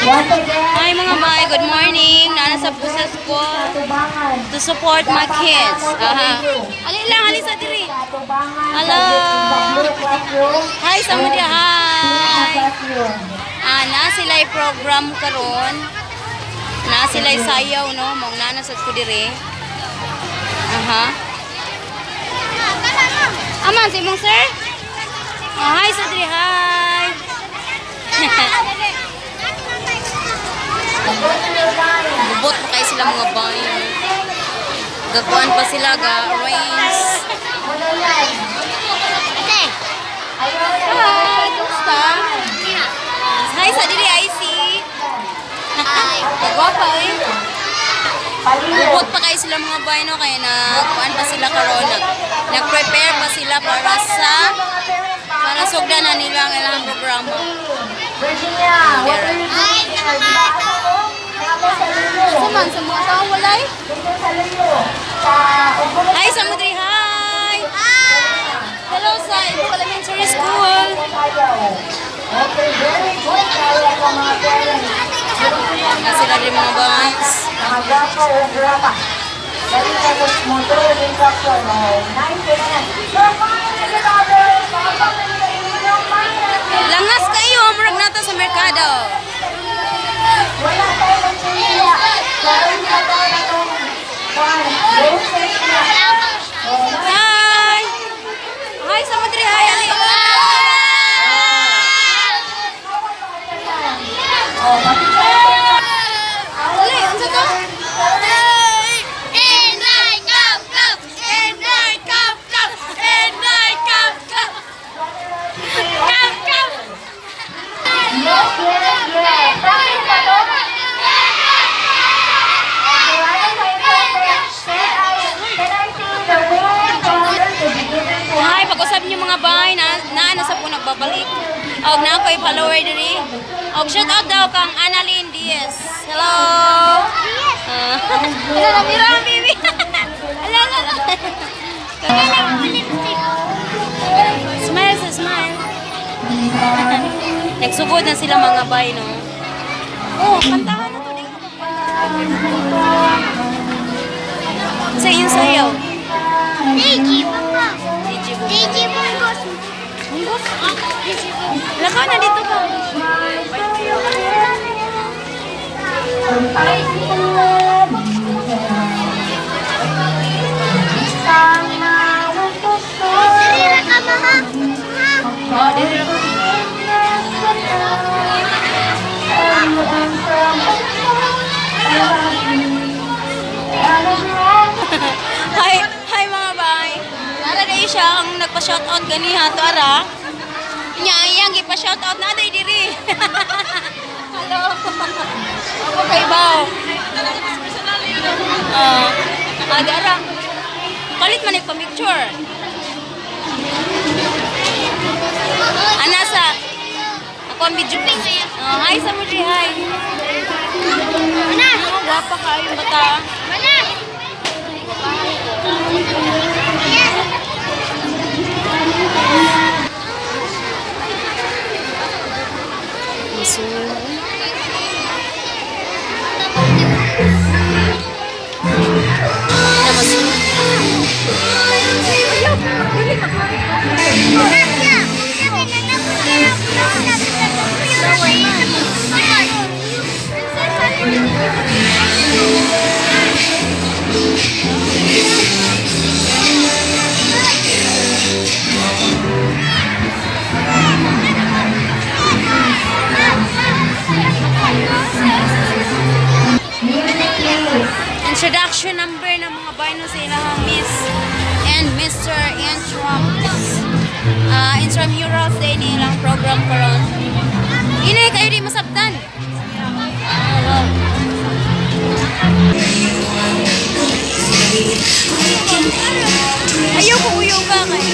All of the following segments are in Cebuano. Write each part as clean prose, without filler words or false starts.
Once again, Hi, mga bay, good morning. Naa sa pusa school katubangan. To support my kids. Aha. Ali lang, ali sa diri. Katubangan. Hello. Sa blue classroom. Hi sa mga, hi. Classroom. Ah, na sila program karon. Na sila sayaw, no, mong nana sa ko diri. Aha. Aman si mong sir? Oh, hi sa diri, hi. Bubot pa kayo sila, mga bay. Gakuan pa sila ga arrange. Hi, kumusta? Hi sa diri, IC. Hi. Kagwapa eh. Bubot pa kayo sila, mga bay, no, kaya nagkuan pa sila karon, nag-prepare pa sila para sugdan na nila ang ilang programa. Virginia, what are you doing here? Diba, ako mo? Namo sa luyo. Sa man sa mga tao walay. Dito sa luyo. Sa Ugulo. Hi sa Mudri, hi. Hello sa Ibo Elementary School. Okay, very good. Kaya sa mga parents. Na sila rin, mga bays. Mga gwapa o gwapa. Dali na mo motor instruction. Oh, nice and so finally, Langas kayo, murag nata sa merkado. wala tayo ng pila. Karon na tayo na itong roses na. Oh, Hi! Hi sa Mudri, hi Ali. Oh, makikita. Ali, unsa to? And I come, come, and I come, come, and I come, come, come, come. Yes. Practice na to? Okay, ano sa important? Can I see the way forward to beginning to Hi, pag-usab niyo, mga bay, na na na sa po nagbabalik. Og na ako'y follower diri. Og shout out daw kang Annalyn Diaz. Hello. Ah. Ala, mira ang baby. Ala, ala, ala. Smile sa smile. Nagsugod na sila, mga bay, no. Oh, kantahan na to di. Sa iyong sayaw. DJ Bongo. DJ Bongo. DJ Bongos. Bongos? DJ Bongos. Lakaw na dito ka. Diri ra ka, maha. Ha? Oh, dito ra ka. Hi, hi, mga bay. Nara day siya ang nagpa-shoutout ganiha to ara. Nya iyang gipa-shoutout na day diri. Hello. Ako kay Bao. Ah, uh, ara. Palit man pa-picture. Ana sa ako ang video. Oh, hi sa Mudri, hi. Mana? Oh, gwapa kayo bata. Mana? Yes. Masul. Na masul. Ayaw, dili mag- Music, please. Introduction number ng mga bayno sa ilang Miss and Mr. Intramurals day ni ilang program karon. Inay kayo di masabtan. Ah, wow. Ayaw ko uyaw ka kay.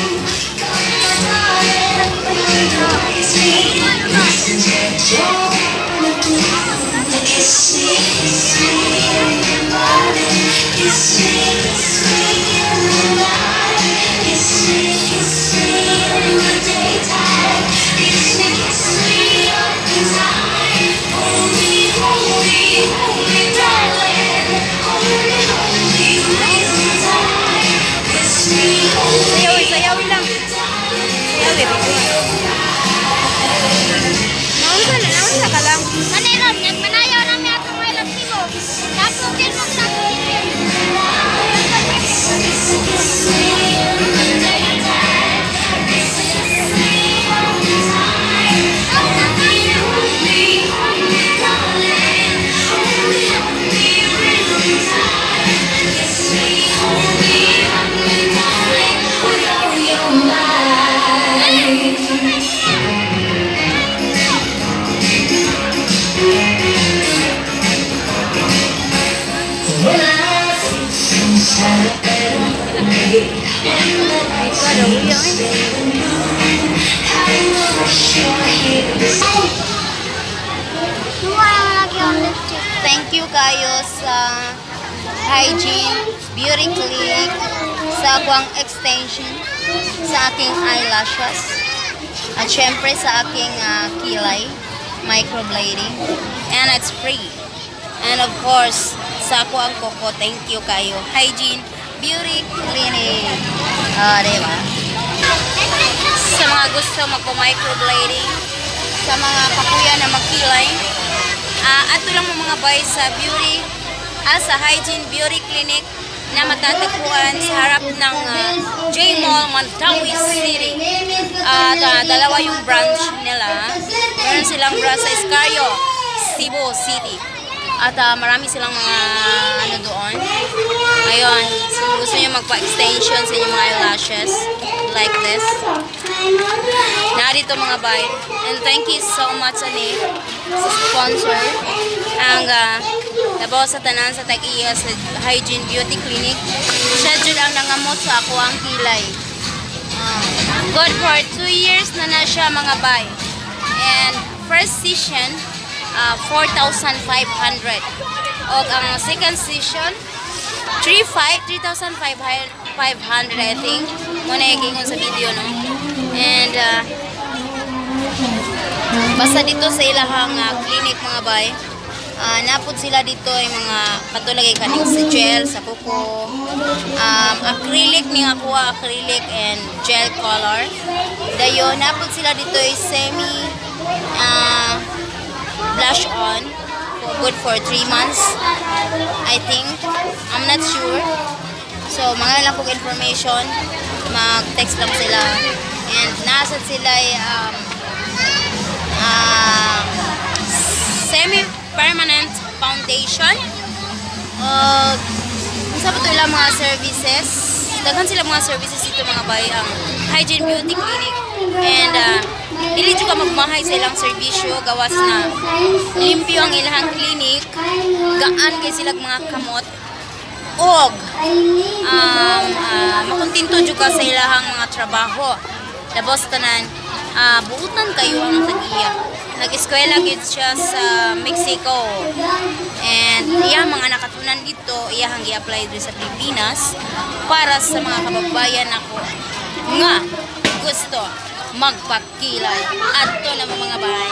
Kiss me, kiss me in the night. Kiss me, kiss me in the daytime. Kiss me up inside. Hold me. My God, ang uya eh. Thank you kayo sa Hygiene Beauty Clinic sa akwang extension, sa aking eyelashes, at syempre sa aking kilay, microblading. And it's free. And of course, sa ako ang koko, thank you kayo. Hygiene Beauty Clinic. Ah, di ba? Sa mga gusto magpo-microblading, sa mga kapuya na magkilay, ato lang mo, mga bay, sa beauty sa Hygiene Beauty Clinic na matatagpuan sa harap ng J Mall, Mandaue City. At dalawa yung branch nila. Meron silang branch sa Escario, Cebu City. At marami silang mga ano doon. Ayun, so gusto niyo magpa-extension sa inyong mga eyelashes like this. Narito, mga bay. And thank you so much ani sa sponsor. Ang labaw sa tanan, sa tag-iya sa Hygiene Beauty Clinic. Siya jud ang nangamot sa ako ang kilay. Good for 2 years na na siya, mga bay. And first session, 4,500. Og ang second session, 3,500, 3,500, I think. Mao na yung sa video, no? And basta dito sa ilahang clinic, mga bay, napod sila dito yung mga katulad ay kaning sa gel, sa kuko, acrylic ni nga kuha, acrylic and gel color. Dayon, napod sila dito ay semi blush on, for good for 3 months, I think. I'm not sure. So, mga lang kong information, mag-text lang sila. And nasa sila ay semi-permanent foundation. Unsa pa to ilang mga services? Daghan sila mga services dito, mga bay, ang Hygiene Beauty Clinic. And dili jud ka magmahay sa ilang serbisyo, gawas na limpyo ang ilang clinic, gaan kay sila mga kamot og makontento jud ka sa ilahang mga trabaho. Labos tanan, buutan kayo ang tag-iya. Nag-eskwela gid siya sa Mexico. And iya mga nakatunan dito, iyahang gi-apply diri sa Pilipinas para sa mga kababayan nako nga gusto magpakilay. Adto na mo, mga bay.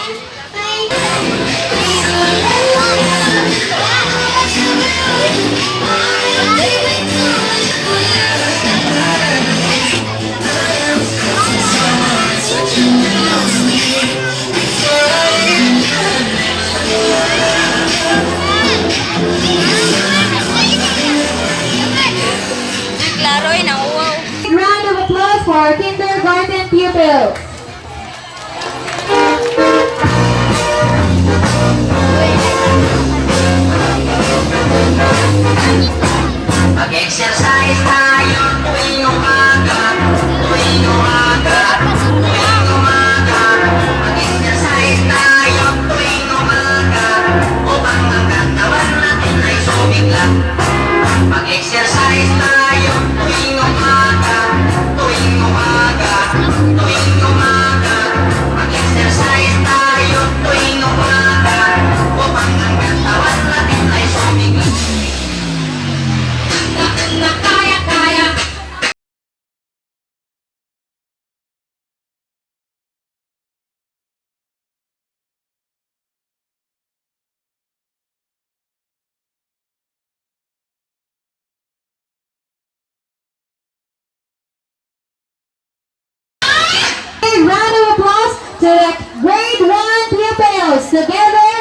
Klaro ay nauwaw. Round of applause for our kindergarten pupils. Mag-exercise tayo tuwing umaga, tuwing umaga, tuwing umaga. Mag-exercise tayo tuwing umaga upang ang katawan natin ay sumigla. Mag-exercise tayo tuwing umaga, tuwing umaga, tuwing umaga. Mag-exercise tayo tuwing umaga upang ang katawan natin ay sumigla. Na kaya, kaya. Big round of applause to the grade 1 pupils. Together